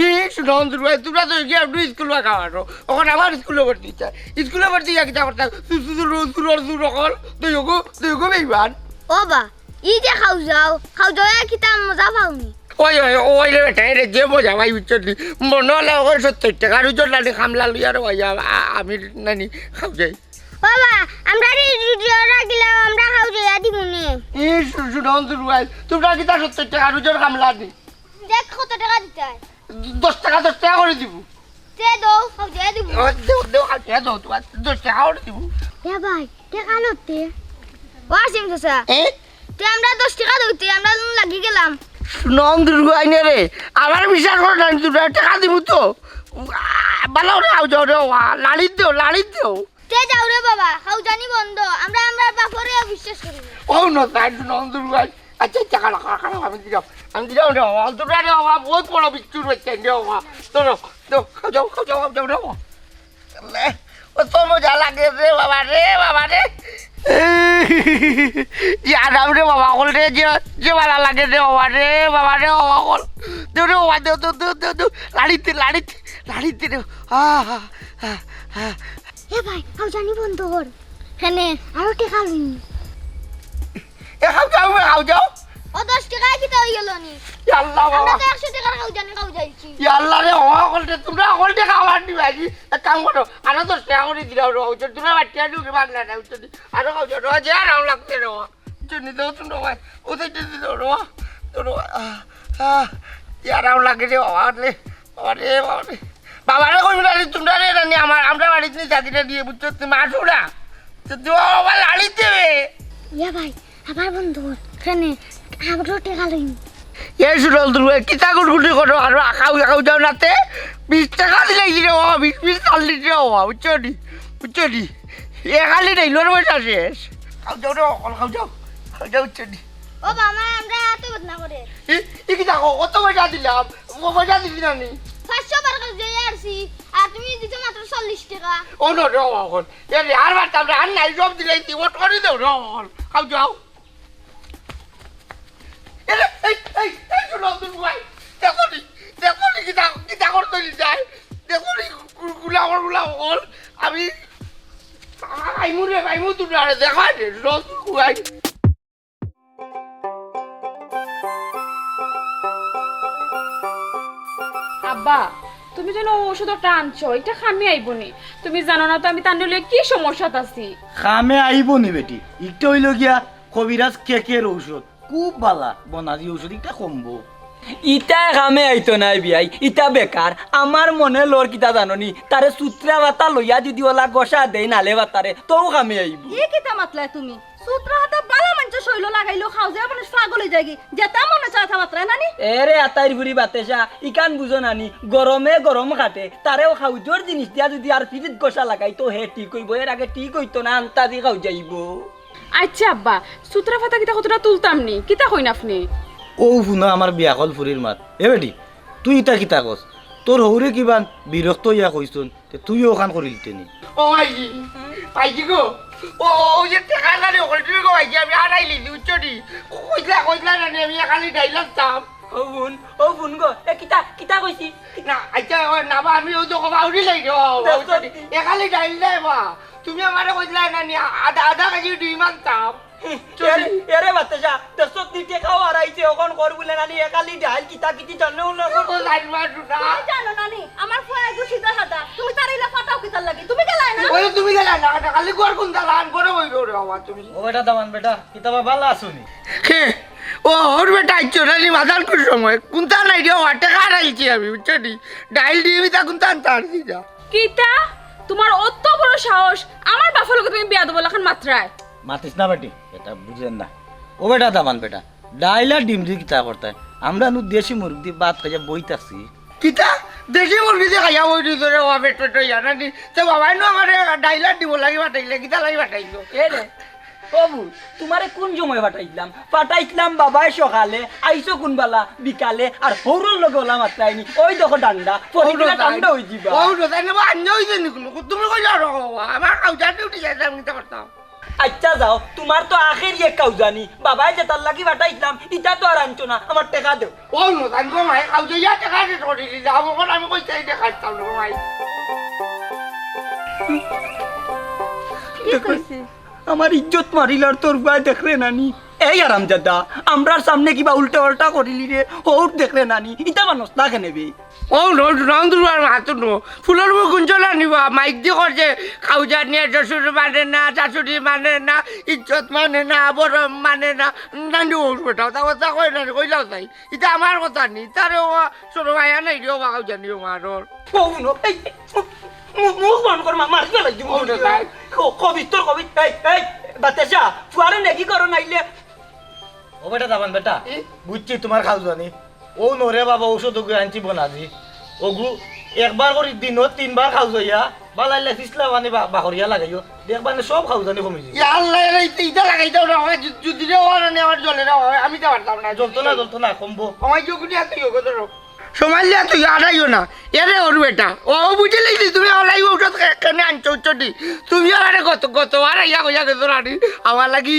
ই শুনো, অন্ধুরুয়া, তোমরা তো গিয়া একটু স্কুলো খাওয়াছো, অখন আমার স্কুলো ভর্তি চাই। স্কুলো ভর্তি গিয়া কিতা করতাম? চু-, চু-, চু-, রোজ, রোজ, রোজ অকল, তুই ওগো, তুই ওগো বেইমান। ও বা, ই যে খাউজাও, খাউজাও কিতা মজা পাওনি? ওই, ওই, ওই রে বেটা, এরে যে মজা ভাই, বুঝছো নি? মনে হলে ওই সত্তর টাকার ওজন নানি খামলা লইয়া রে ভাই, আ-, আ-, আমি নানি খাউজাই। বাবা, আমরা রে জুড়িয়ে রাখিলাম, আমরা খাউজাইয়া দিমু নে। ই শু-, শুনো, অন্ধুরুয়া, তোমরা কিতা সত্তর টাকার ওজন খামলা নি? দেখ কত টাকা দিতে হয়। দশ টাকা, দশ টাকা করে দিমু। তে দেও, খাউজাইয়া দিমু। ও, দেও, দেও, খাউজাইয়া দেও, তোমার দশ টাকা করে দিমু। এ ভাই, টাকা লতে। ও আসিম চাচা। এ? তে আমরা দশ টাকা দেও, তে আমরা লাগি গেলাম। শুনো, অন্ধুরুয়া রে, আমার বিশ্বাস করো না, কিন্তু টাকা দিমু তো। আ, ভালো রে, আও যাও রে, ওয়া, লাড়ি দেও, লাড়ি দেও। তে যাও রে বাবা, খাউজানি বন্ধ, আমরা আমরার বাপরে বিশ্বাস করি না। ও না, তাই শুনো, অন্ধুরুয়া। আচ্ছা, আচ্ছা, খাড়া, খাড়া, খাড়া, আমি দিলাম, আমি দিলাম রে বাবা, অন্ধুরুয়া রে বাবা, বহুত বড় বিচ্ছুর বাচ্চা রে বাবা। ধরো, ধরো, খাউজাও, খাউজাও, খাউজাও রে বাবা। আল্লাহ, কত মজা লাগে রে বাবা রে, বাবা রে। ইয়ারাম রে বাবা অকল রে, যে, যে ভালা লাগে রে বাবা রে, বাবা রে, বাবা অকল। দেও রে বাবা, দেও, দেও, দেও, দেও, দেও। লাড়িতে, লাড়িতে, লাড়িতে রে। আহ, আহ, আহ, আহ। এ ভাই, খাউজানি বন্ধ কর। কেনে? আরো টেকা লইনি। এ খাউজাও, এ খাউজাও। ও দশ টেকায় কিতা অইগেলো নি? ইয়া আল্লাহ বাবা। আমরা তো একশো টেকার খাউজানি খাউজাইছি। ইয়া আল্লাহ রে, ও অকল রে, তুমরা অকল রে খাওয়ার নি ভাই। এক কাম করো, আরো দশ টেকা করি দিলাও রে, ওই যে দূরে বাচ্চা ঢুকে বাংলা না, ওই যে আরো খাউজাও রে, যে আরাম লাগছে রে, ওই যে নিতে হতো রে ভাই, ও তো এটা দিল রে, তো রে, আহ, আহ, কি আরাম লাগে রে বাবা রে, বাবা রে, বাবা রে। বাবারে কইবি না রে, তুমরা রে, না নি আমার, আমরা বাড়িত নি চাকরিটা দিয়ে, বুঝছো? তুমি আসো না। তো তুই বাবা লাড়িতে রে। ইয়া ভাই, আবার বন্ধ কর। কেনে? আরো টেকা লইনি। এ সুরল দুর্গা, কিতা গুটগুটি করো? আর খাও, খাও যাও নাতে। বিশ টেকা দিলে কি রে বাবা? বিশ, বিশ, চল্লিশ রে বাবা, বুঝছো নি? বুঝছো নি? এ খালি ডাইলর পয়সা শেষ। খাও যাও রে, অকল খাও যাও। খাও যাও, বুঝছো নি? ও বাবা, আমরা এত বদনা করে। ই, ই কিতা কও? কত পয়সা দিলাম? ও পয়সা দিলি না নি? পাঁচশো বার করে দিয়ে আসছি, আর তুমি দিছো মাত্র চল্লিশ টেকা। ও না রে বাবা, অকল। এ রে, আর পারতাম না, আর নাই, সব দিলাই, তুই ওট করে দেও রে বাবা, অকল। খাও যাও। এরে, এই, এই, এই, শুনো, তুমি ভাই, দেখো নি, দেখো নি, কিতা, কিতা করতে নি যায়? দেখো নি, গু-, গুলা অকল, গুলা অকল। আমি, আ-, আইমু রে, আইমু তুমি আরে দেখা রে, শুনো, তুমি ভাই। আব্বা, তুমি যেন ঔষধটা আনছো, এটা কামে আইবো নি? তুমি জানো না তো আমি তানরে লইয়া কি সমস্যাত আছি। কামে আইবো নি বেটি, একটা অইলো গিয়া কবিরাজ কেকের ঔষধ, খুব বালা বনাজি ঔষধ, ইটা কমবো। ইটা কামে আইতো নায় বিয়াই, ইটা বেকার। আমার মনে লর কিতা জানো নি, তারে সুত্রা পাতা লইয়া যদি ওলা ঘষা দেই নালে পাতারে, তউ কামে আইবো। ই কিতা মাতলায় তুমি? সুত্রা পাতা বালা মানষে শইলো লাগাইলো খাও যে মানুষ পাগল অই যায়গি, যেতা মনে চায় তা মাতরায় না নি? এরে আতাইর ফুরি বাতেশা, ইখান বুঝো না নি, গরমে গরম কাটে, তারেও খাউজর জিনিস দিয়া যদি আর ফিরিত ঘষা লাগাই তো হে ঠিক অইবো, এর আগে ঠিক অইতো না, আন্তাজি খাউজাইবো। আইচ্ছা আব্বা, সুত্রা পাতা কিতা কতটা তুলতাম নি? কিতা কইন আপনে? অউ হুনো আমার বিয়াকল ফুরির মাত। এ বেটি, তুই ইতা কিতা কস? তোর হউরে কিবান বিরক্ত অইয়া কইছইন, তে তুইও অখান করিলিতে নি। ও ভাইজি, ভাইজি গো, ও, ও, অউ যে টেকা না রে, অকলটির গো ভাইজি, আমি হারাইলিছি, বুঝছো নি? কইছলা, কইছলা না নি, আমি খালি ডাইল আনতাম। ও হুন, ও হুন গো, এ কিতা, কিতা কইছি? না, আইচ্ছা, ও না বা, আমি অউ তো কবা উড়ি যাই রে, ও, ও, দেখো। এ খালি ডাইল দেয় বা। তুমি আমারে কইছলায় না নি, আধা, আধা কেজি ডিম আনতাম। এরে, এরে বাতাসা, দেখছত নি টেকাও হারাইছে, অখন ঘর বুলে না নি, এ খালি ডাইল কিতা কিতি জানো না। ও, জানি না, না। তুমি জানো না নি, আমার ফুয়া এগু সিধা সাদা, তুমি তারে ইলা ফাটাও কিতার লাগি? তুমি গেলায় না? ওই তুমি গেলায় না, না, খালি ঘর কুনতা লান করে বই রে বাবা তুমি। ও বেটা দামান বেটা, কিতা বা ভালা আছো নি? হে, ও, ওর বেটা আইছো না নি, মাথার কুন সময়? কুনতা নাই রে, ও টেকা হারাইছি আমি, বুঝছো নি? ডাইল ডিম ইতা কুনতা আনতা আর কি যা। কিতা? তুমার অত বড় সাহস, আমার বাপর লগে তুমি বেয়াদবর লাখান মাতরায়? মাতিস না বেটি, ইতা বুঝের না। ও বেটা দামান বেটা, ডাইল আর ডিম দি কিতা করতায়? আমরা নু দেশি মুরগি দি ভাত খাইয়া বই থাকছি। কিতা? দেশি মুরগি দি খাইয়া বই দিছো রে, ও পেট পেট অইয়া না নি? তে বাবায় নু আমারে ডাইল আর ডিমর লাগি পাঠাইলে, কিতা লাগি পাঠাইলো? এ রে, ও বু, তুমারে কুন সময় পাঠাইছলাম? পাঠাইছলাম বাবায় সকালে, আইছো কুনবালা বিকালে, আর হউরর লগে অলা মাতরায় নি। ওই দেখো ডান্ডা, পড়ি গেলে ডান্ডা অই যিবা। ও রোজাই নেবো, আন্না অইছে নি কুনু? তুমি কইলা রো, আমার কাউজা ডিউটি যাইতাম, কিতা করতাম? আইচ্ছা যাও, তুমার তো আখেরি এক কাউজানি, বাবায় যেতার লাগি পাঠাইছলাম, ইতা তো আর আনছো না, আমার টেকা দেও। ও রোজাই গো মাই, কাউজা ইয়া টেকা দে ধরি দিলা, অখন আমি কইছি এই টেকা দিতাম না মাই। কি কইছে? আমার ইজ্জত মারিলার তোর ফুয়ায় দেখরে না নি। এই হারামজাদা, আমরার সামনে কিবা উল্টা পাল্টা করিলি রে, হউর দেখরে না নি, ইতা মানস না কেনে বে? Oh no, no, no, no, no, no, ফুলর মুখ গুঞ্জলা নিবা, মাইক দি কর যে, কাউজা নিয়া শ্বশুর মানে না, শাশুড়ি মানে না, ইজ্জত মানে না, বড় মানে না, নানি ও বেটা, তা কথা কয় না, কইলাও তাই। ইতা আমার কথা নি, তারে ও শরম আয়া নাই রে, ও কাউজা নিও মারর। ও হুনো, এই, মু-, মু-, মুখ বন্ধ কর, মা-, মারি ফালাই দিমু। ও রে ভাই। ক-, কবিত্তর কবিত, এই, এই, বাতাসা, ফুয়ারে নেকি করো নাইলে। ও বেটা, দামান বেটা, ই? বুঝছি তুমার খাউজানি। ও নরে বাবা, ঔষধ ওগু আনছি বনাজি। ওগু একবার করি দিনো তিনবার খাউজাইয়া, বালাইলে ফিসলা পানি বা-, বাহরিয়া লাগাইও। দেখবা নে সব খাউজানি কমি যাইবো। ইয়া আল্লাহ, এরে ইতা, ইতা লাগাই দাও না, আমার জু-, জুতি রে, ও আনে আমার জ্বলে না, আমি তো পারতাম না। জ্বলতো না, জ্বলতো না, কমবো। আমার যোগ নিয়ে তুই ওকে ধরো। সময় লিয়া তুই আড়াইও না। এরে ওর বেটা, ও বুঝিলিছি তুমি আমার লাগি ঔষধ কে-, কেনে আনছো উচ্চটি। তুমি আমারে গত, গত আর আইয়া কইয়া গেছো রানি, আমার লাগি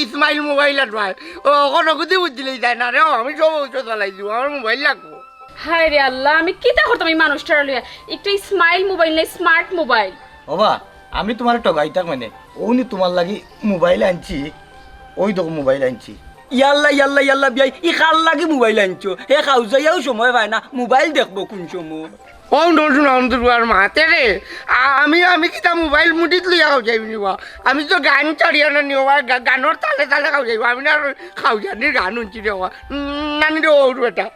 ইসমাইল মোবাইল আনবায়। ও, কোনো কুদি বুঝিলেই যায় না রে, ও, আমি সব ঔষধ ফালাই দিব, আমার মোবাইল লাগবো। হায় রে আল্লাহ, আমি কিতা করতাম এই মানুষটার লইয়া? একটা স্মাইল মোবাইল নাই, স্মার্ট মোবাইল। ওবা, আমি তোমার ঠগাইতাম মানে, অউ নি তোমার লাগি মোবাইল আনছি, ওই দেখো মোবাইল আনছি। ইয়াল্লা, ইয়াল্লা, ইয়াল্লা, বিয়াই, ই কার লাগি মোবাইল আনছো? হে খাউজাইয়াও সময় পায় না, মোবাইল দেখবো কোন সময়? ও নজরুল আহমদ দুর্গার মাতে রে, আ-, আমি, আমি কিতা মোবাইল মুঠিত লইয়া খাউজাইবো নি বা? আমি তো গান ছাড়িয়া না নিও বা, গা-, গানর তালে তালে খাউজাইবো। আমি না আর খাউজানির গান হুনছি রে বা। উম, নানি রে, ওর বেটা।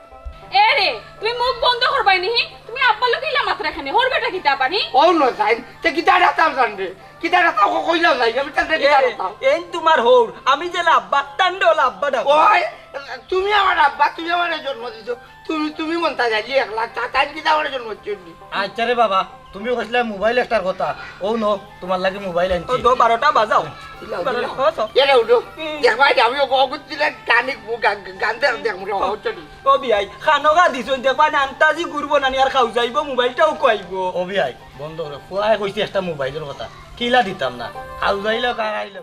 এ রে, তুমি মুখ বন্ধ করবায় নি? তুমি আব্বার লগে ইলা মাতরায় কেনে? হউর বেটা কিতা আবার, হি? ও নয়, তাই তে কিতা রাতাম জান রে? কিতা রাতাম ক-, কইলাম যাই, আমি তানরে কিতা এ, রাতাম? এইন তোমার হউর, আমি যেলা আব্বা, তানরে ওলা আব্বা ডাক। ওই, তুমি আমার আব্বা, তুমি আমারে জন্ম দিছো। তুমি, তুমি মনটা যাইলি একলা, তা-, তাই কিতা আমারে জন্ম দিছো নি? আচ্ছা রে বাবা, তুমি কইছিলা মোবাইল একটার কথা। ও নো, তোমার লাগি মোবাইল আনছি। ও, দো বারোটা বাজাও। দিলাও, বারোটা দিলাও। বাজাও। এরে উঠো। হুম। দেখবা যে আমি ওকে অগুত দিলে গান, গান, গান দেখ, দেখ, মোটা হচ্ছে নি। ও বিয়াই, খানোগা দিছইন, দেখবা না, আন্তাজি ঘুরবো না নি, আর খাউজাইবো, মোবাইলটাও খুয়াইবো। ও বিয়াই, বন্ধ করো। ফুয়ায় কইছে একটা মোবাইলর কথা। কিলা দিতাম না। খাউজাইলো, কারাইলো।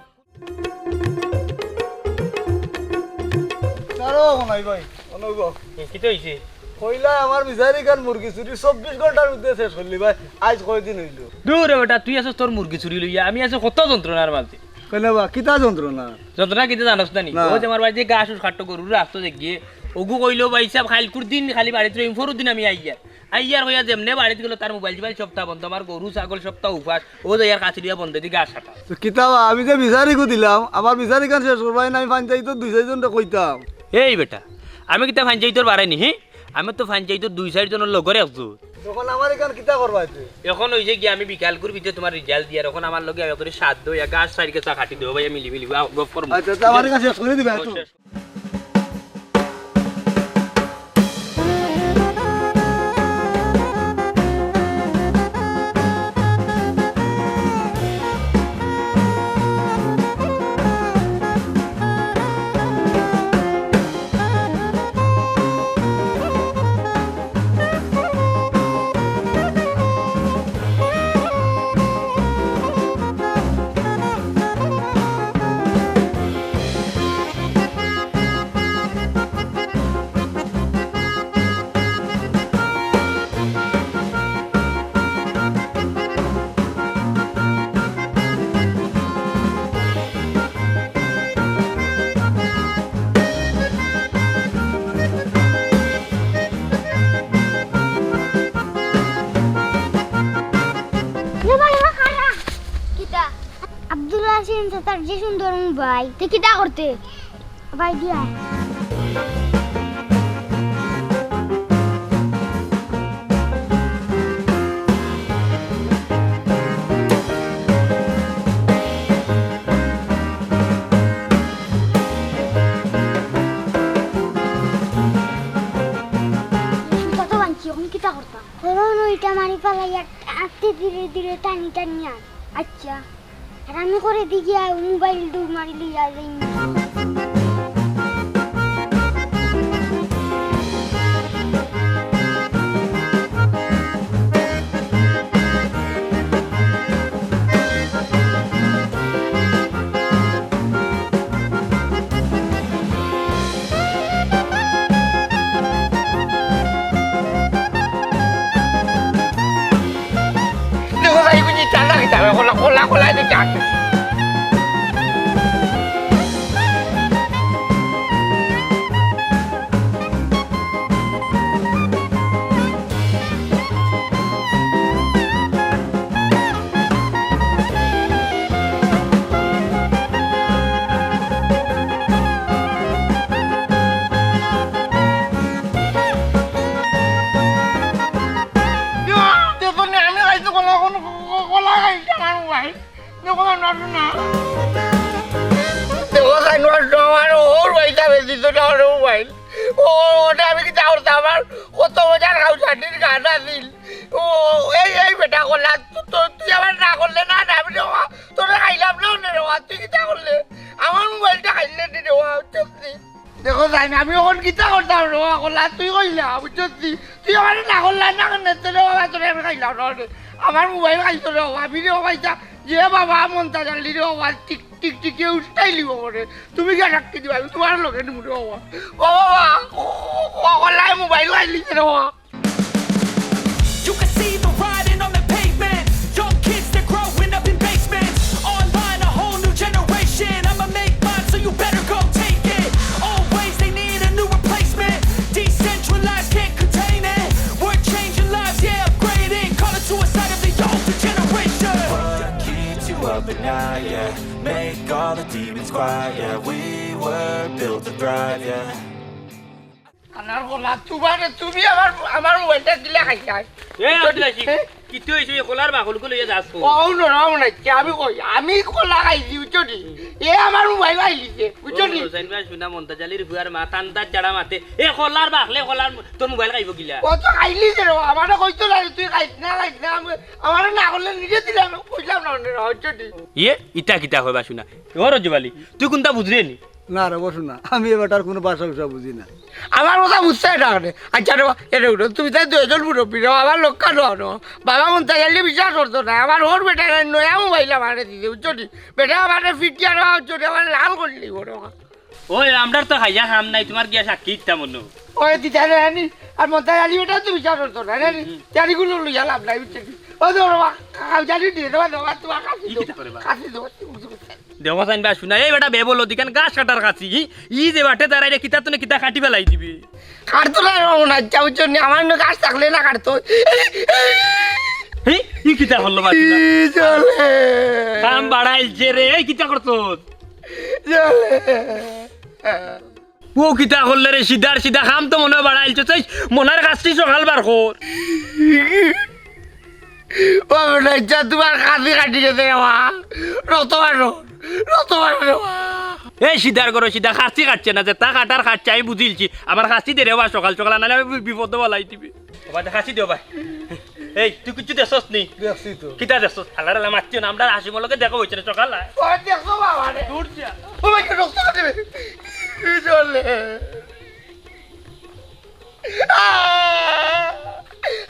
তারও কোনাই ভাই, অনুভব। এ, কিতা হইছে? কইলা আমার বিচারি খান মুরগি চুরি চব্বিশ ঘন্টার মধ্যে শেষ করলি ভাই। আইজ কয়দিন হইল? দূর রে বেটা, তুই আছস তোর মুরগি চুরি লইয়া, আমি আছি কত যন্ত্রণার মাঝে। কইলা বা, কিতা যন্ত্রণা? যন্ত্রণা কিতা জানোস না নি? না। ও যে আমার বাড়িত গাছ উস কাটতো, গরুর রাখতো যে গিয়ে, ওগু কইলো, "ভাই সাহেব, কাইলকুর দিন খালি বাড়িত রইম, পরর দিন আমি আইয়ার।" আইয়ার কইয়া যেমনে বাড়িত গেল, তার মোবাইল টোবাইল সবটা বন্ধ, আমার গরু ছাগল সবটা উপাস, ও যাইয়ার কাছে দিয়া বন্ধ দি গাছ কাটা। তো কিতা বা, আমি যে বিচারিগু দিলাম, আমার বিচারি খান শেষ করবায় না, আমি পঞ্চায়েতর দুই চাইরজনরে কইতাম। এই বেটা, আমি কিতা পঞ্চায়েতর বাড়াই নি, হি? আমি তো পঞ্চায়েতর দুই চাইরজনর লগর একজন। তখন আমার এখান কিতা করবায় তে? এখন ওই যে গিয়া আমি বিকালকুর ভিতরে তোমার রেজাল্ট দিয়ার, এখন আমার লগে আইয়া করি সাধ্য অইয়া গাছ চাইর কেছা কাটি দেও ভাই, মিলি মিলি গফ করমু। আচ্ছা, তে আমার এখান শেষ করি দিবায় তো। শেষ। এ ভাই, ও খারা। কিতা? আব্দুল্লাহ সেলিম চাচার যে সুন্দর মোবাইল, তে কিতা করতে? ভাই দিয়া। সুতা তো বানছি, এখন কিতা করতাম? করো নইটা মারি ফালাইয়া আস্তে ধীরে ধীরে টানি টানি আন। আচ্ছা। আর আমি করে দি গিয়া মোবাইল দৌড় মারি লইয়া যাই। দেখো ভাই, এগুলি চালা খেতে হবে, খোলা, খোলা, খোলা, এটা চাট। দেখো না, আমি খাইতে কলা, কোন কলা খাইতে আমার ভাই। দেখো না, নষ্ট না। দেখো না, নষ্ট আমার ওর ভাই যাবে, দিত না ওর ভাই। ও, ওটা আমি কি চাওয়ার আমার কত মজার খাও চাটনির গান আছিল। ও, এই, এই বেটা কলা, তু-, তু-, তুই আমার না করলে না, না, আমি রে বাবা, তোরে খাইলাম না, রে বাবা, তুই কিতা করলে? আমার মোবাইলটা খাইলে নি রে বাবা, সত্যি। দেখো যাইন, আমি অখন কিতা করতাম রে বাবা, কলা তুই কইলা, বুঝছস তুই? তুই আমারে না করলা না কেনে? তোরে বাবা, তোরে আমি খাইলাম না রে। আমার মোবাইল খাইতো রে বাবা, আমি রে বাবা ইতা, যে বাবা মন্তাজ আলী রে বাবা, টিক টিক টিকে উল্টাই লিব করে। তুমি গিয়া সাক্ষী দিবা, আমি তোমার লগে নিমু রে বাবা। ও বাবা, ও, ও, ও, কলায় মোবাইল খাইলিছে রে বাবা। You can see the writing on the pavement. Young kids, they're growing up in basements. Online, a whole new generation. I'ma make mine, so you better go take it. Always, they need a new replacement. Decentralized, can't contain it. We're changing lives, yeah, upgrading. Call it suicide of the older generation. What keeps you up at night, yeah? Make all the demons quiet, yeah. We were built to thrive, yeah. আনার কলা, তোমারে, তুমি আমার, আমার মোবাইলটা কিলা খাইলায়? এ, আব্দুল আশিক, এ? কিতা অইছে? এই কলার বাকলগু লইয়া যাস কই? ও, ও, না, না, না, কি আমি কই? আমি কলা খাইছি, বুঝছো নি? এ আমার মোবাইল খাইলিছে, বুঝছো নি? হুসাইন ভাই, শুনা, মন্তাজ আলীর ফুয়ার মা, তান্দার জাড়া মাতে। এ কলার বাকলে কলার, তোর মোবাইল খাইবো কিলা? ও তো খাইলিছে রে, আমারে কইতো না, তুই খাইস না, খাইস না, আমি, আমারে না করলে নিজে দিলাম, কইলাম না, না, বুঝছো নি? ইয়ে, ইটা কিতা কইবা শুনা? ও রজব আলী, তুই কুনটা বুঝরে নি? না রে, বসো না, আমি এ বেটার কুনু ভাষা উষা বুঝি না। আমার কথা বুঝছো না কেনে? আচ্ছা রে বা, এরে উঠো, তুমি তাই দুইজন মুরব্বি রে, আমার লক্ষ্য নয়, বাবা মন্তাজ আলী বিশ্বাস করতো না, আমার ওর বেটা নয়া মোবাইল আমারে দিছে, বুঝছো নি? বেটা আমারে ফিটিয়া নেওয়া হচ্ছে, আমারে লাল করে নিব রে। ওই, আমরার তো খাইয়া কাম নাই, তোমার গিয়া সাক্ষী দিতাম অন্য। ওই দিতা রে আনি, আর মন্তাজ আলী বেটা তো বিচার করতো না রে আনি, হুম। চারিগুলো লইয়া লাভ নাই, বুঝছো নি? ও তো বাবা, খাও জানি দিয়ে দেবা, দেবা, তোমার কাছে ই দেবো। কিতা করে বা? কাছে দেবো, তুমি বুঝো কোথায়? দেখো চাইন বা শুনা, এই বেটা বেবল অধিকান ঘাস কাটার কাছে, ই, ই যে বাটে দাঁড়াই রে, কিতা তো না কিতা কাটি ফেলাই দিবে। কাটতো না রে বাবা, না, যাও জন্য আমার অন্য ঘাস থাকলে না কাটতো। হি, ই কিতা করলো বা শুনা? ই চলে। কাম বাড়াইল যে রে, এই কিতা করতো? চলে। ও কিতা করলে রে, সিধার সিধা কাম তো মনে হয় বাড়াইলছে, সেই মনার কাছটি সকাল বার কর। ও বেটা, ইচ্ছা তোমার কাছি কাটি গেছে রে মা। রত মারো, রত মারো রে মা। এই সিধার করো, সিধা কাছি কাটছে না, যে তা কাটার কাটছে, আমি বুঝিলছি। আমার কাছি দে রে বা সকাল সকাল, নাহলে আমি বি-, বিপদ বালাই দিবি। ও ভাই, কাছি দিও ভাই। এই, তুই কিচ্ছু দেখছস নি? দেখছি তো। কিতা দেখছস? হালার হালা মারতিও না, আমরা হাসিমর লগে দেখা হইছে না সকাল। ও দেখছো বাবা রে। দূর যা। ও ভাই, রক্ত কাটবে। এই চলে। আহ!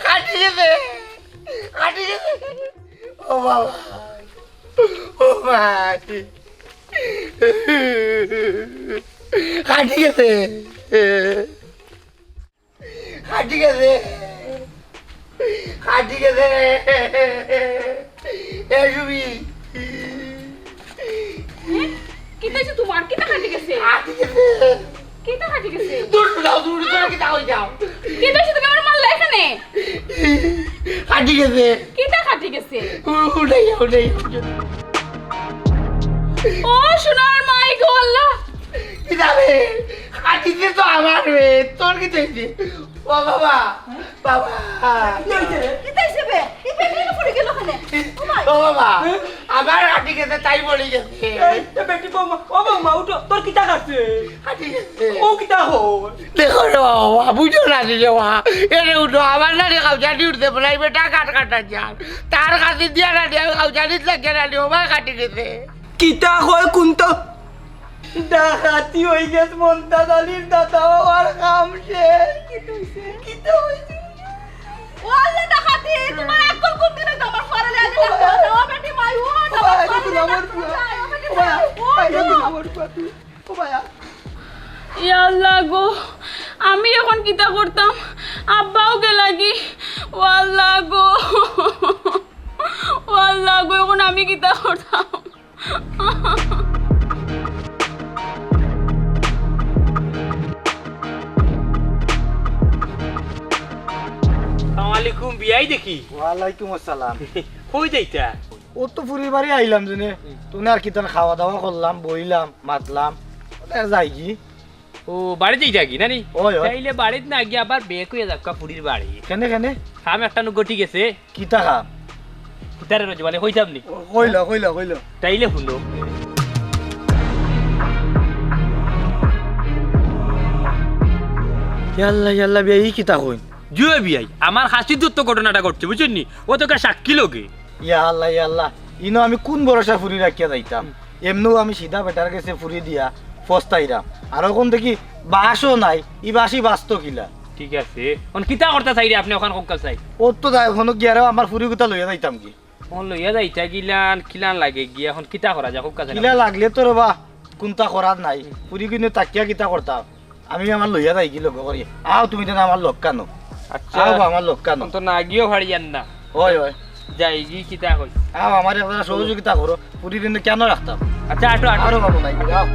কাটি গেছে, কাটি গেছে। ও বাবা, ও ভাই, কাটি গেছে, কাটি গেছে, কাটি গেছে। এ সুমি, কিতা হইছে তোমার? কিতা কাটি গেছে? কাটি গেছে। কিতা কাটি গেছে? দূর যাও, দূর, দূর, কিতা হই যাও? কিতা হইছে? তুমি আমার মারলা এখানে? কাটি গেছে। কিতা কাটি গেছে? উ-, উঠাই যাও, উঠাই যাও। ও সোনার মাই গো আল্লাহ। কিতা রে? কাটিছে তো আমার রে, তোর কিতা হইছে? ও বাবা, বাবা। কিতা হইছে রে? কিতা হইছে বে? এই বেটি পড়ে গেল কেনে? ও মাই। ও বাবা, আমার কাটি গেছে, তাই পড়ে গেছে। এই, এ বেটি বৌমা, ও বৌমা, উঠো, তোর কিতা কাটছে? কাটি গেছে। ও কিতা হো? দেখো রে বাবা, বুঝো না রে বাবা। এরে উঠো, আমার নানি কাউজানি উঠতে বলাই বেটা কাট কাটা যার। তার কাছে দিয়া নানি, আমি কাউজানিত লাগিয়া নানি, ও মাই কাটি গেছে। কিতা কয় কুন্তা? ডাকাতি হই গেছে মন্তাজ আলীর দাদা বাবার কাম শেষ। কিতা হইছে? কিতা হইছে? ও আল্লাহ, ডাকাতি, তোমার আক্কল কোন দিন হইতো? আমার ফারালে আগে ডাকো। ও বেটি মাই, ও ও ভাই, আমার ফারালে আমার ডাকো। ফুয়া। ও বেটি ও ভাই, মাই, ও, ও ভাই, ও। আমার ফুয়া তুই। ও ভাই, আ- ইয়া আল্লাহ গো, আমি এখন কিতা করতাম? আব্বাও গেলাগি। ও আল্লাহ গো, ও আল্লাহ গো, এখন আমি কিতা করতাম? আসসালামু আলাইকুম, বিয়াই দেখি। ওয়ালাইকুম আসসালাম। কই যাইতা? ও তো ফুরির বাড়ি আইলাম জেনে। তুমি আর কিতা খাওয়া দাওয়া করলাম, বইলাম, মাতলাম। ওটা যাইগি। ও, বাড়িত যাইতাগি, না নি? ওই, ওই। তাইলে বাড়িত না গিয়া আবার বেক হইয়া যাউক্কা ফুরির বাড়ি। কেনে, কেনে? কাম একটা নু ঘটি গেছে। কিতা কাম? কিতারে রজব আলী, কইতাম নি? ও, কইলো, কইলো, কইলো। তাইলে হুনো। ইয়াল্লা, ইয়াল্লা, বিয়াই, ই কিতা কইন? জি অয় বিয়াই, আমার কাছিত তো ঘটনাটা ঘটছে, বুঝছইন নি? ও তো কা সাক্ষী লগে। ইয়া আল্লাহ, ইয়া আল্লাহ, ইনো আমি কুন ভরসা ফুরি রাখিয়া যাইতাম? এমনেও আমি সিধা বেটার গেছে ফুরি দিয়া, পস্তাইরাম। আর অখন দেখি বাসও নাই, ই বাসি বাঁচতো কিলা? ঠিক আছে, অখন কিতা করতা চাইরে আপনে অখান কউক্কা চাই? অত দায়, অখন গিয়ারেও আমার ফুরি গুতা লইয়া যাইতাম কি? অখন লইয়া যাইতা কিলান, কিলান লাগে গিয়া, অখন কিতা করা যায় কউক্কা চাই? কিলা লাগলে তো রে বা, কুনতা করার নাই। ফুরি গুইন্তে থাকিয়া কিতা করতাম? আমি আমার লইয়া যাইগি লগে করি। আও তুমি দেন আমার লগখানো। আচ্ছা। আও বা আমার লগখানো। অখন তো না গিয়াও পারিয়ার না। অয়, অয়। যাইগি কিতা কই? আও আমার একটা সহযোগিতা করো। ফুরি গুইন্তে কেনে রাখতাম? আচ্ছা, আটো, আটো। আরো ভালো নাই, আও।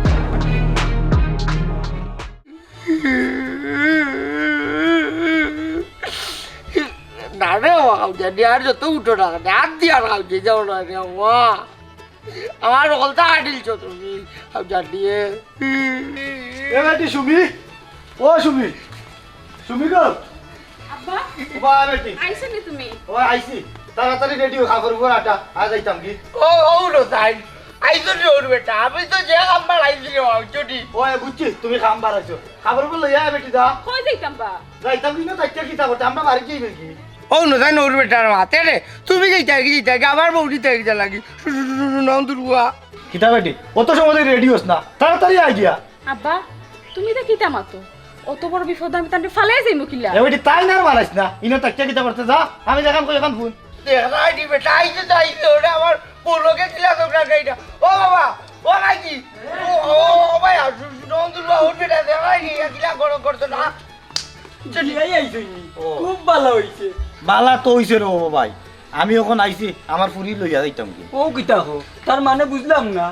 না রে, ও খাও জানি, আর যত উঠো না, আর দিয়া আর খাও যে যাও না রে, ওয়া। আমার হকলতা কাটিলছো তুমি, খাও জানি। এ বেটি সুমি, ও সুমি, সুমি গো। আব্বা, ও বা বেটি। আইছো নি তুমি? ও আইছি, তাড়াতাড়ি রেডি অও, কাপড় উপর আটা, আজ যাইতাম কি? ও, ও রে তাই, আইছো রে ওর বেটা, আমি তো যে কাম বাড়াইছি রে, আইছো নি? ও, এ বুঝছি, তুমি কাম বাড়াইছো। কাপড় উপর লইয়া আয় বেটি, যা। কই যাইতাম বা? যাইতাম কি না, তাইকে কিতা করতে? আমরা বাড়ি যাইবে কি? ও না, তাই না, ওর বেটার মাতে রে, তুমি যাইতা কি, যাইতা কি, আমার বউ দিতে কিতা লাগি? শু, শু, শু, শু, নাম দুর্গা। কিতা বেটি? অত সময় রেডি হস না, তাড়াতাড়ি আয় গিয়া। আব্বা, তুমি ইতা কিতা মাতো? অত বড় বিপদ আমি তানরে ফালাই যাইমু কিলা? এ বেটি, তাই না আর মারাইস না। ইনো তাকিয়া কিতা করতে যা? আমি দেখাম কই অখন ফোন। দেখাই দি বেটা, আইছে তো আইছে, ওরে আমার বউর লগে কিলা ঝগড়া খাই না। ও বাবা, ও ভাইজি, ও, ও, ও ভাই, আর শু-, শু-, নন্দুর বা ওর বেটা দেখাই দি, কিলা গরম করতো না। চলিয়াই আইছইনি। ও। খুব ভালা অইছে। ভালা তো অইছে রে বাবা ভাই। আমি অখন আইছি, আমার ফুরি লইয়া যাইতাম কি? ও কিতা কও? তার মানে বুঝলাম না।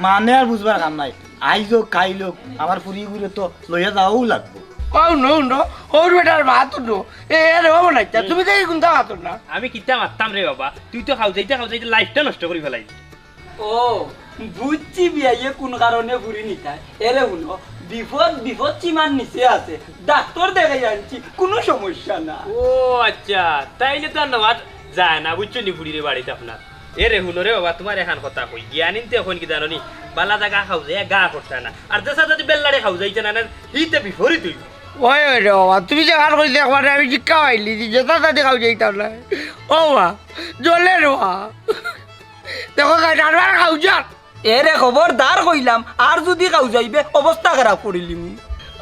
মানে আর বুঝবার কাম নাই। আইজ অউক, কাইল অউক, আমার ফুরিগুরে তো লইয়া যাওয়াউ লাগবো। ও নো, নো, ওর বেটার মাত নো। এ, এ রে বাবা না, তুমি দেখি কুনতা মাতো না। আমি কিতা মাততাম রে বাবা? তুই তো খাওজাইতে খাওজাইতে লাইফটা নষ্ট করি ফালাইলি। ও, বুঝছি বিয়াইয়ে কুন কারণে ফুরি নিতায়। এরে হুনো, বিপদ, বিপদ সীমার নিচে আছে। ডাক্তর দেখাই আনছি, কুনু সমস্যা না। ও আচ্ছা, তাইলে তো আর নেওয়া যায় না, বুঝছো নি ফুরিরে বাড়িত আপনার। এরে হুনো রে বাবা, তুমারে এখান কথা কই, জ্ঞানীন্তে অখন কি জানো নি, বালা জাগা খাওজাইয়া গা করতা না, আর যেছা যদি বেল্লারে খাওজাইতা না, না, হিতে বিপরীত অইবো। ওই, ওই রে বাবা, তুমি যে কার কইতে একবারে আমি শিক্ষা পাইলি, যে যেতা তাতে খাওজাইতাম না। ও বা, জ্বলে রে বাবা। দেখো, খাই, ডারবার খাওজার। এরে খবরদার কইলাম, আর যদি খাওজাইবে, অবস্থা খারাপ করিলিমু।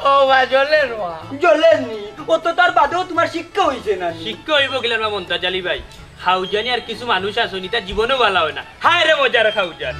ও বা, জ্বলে রে বাবা। জ্বলে নি, অত তার বাদেও তুমার শিক্ষা অইছে না নি? শিক্ষা অইবো কিলা রে বা মন্তাজ আলী ভাই? খাওজানি আর কিছু মানুষ আছইন, ইতা জীবনেও বালা অয় না। হায় রে মজার খাওজান।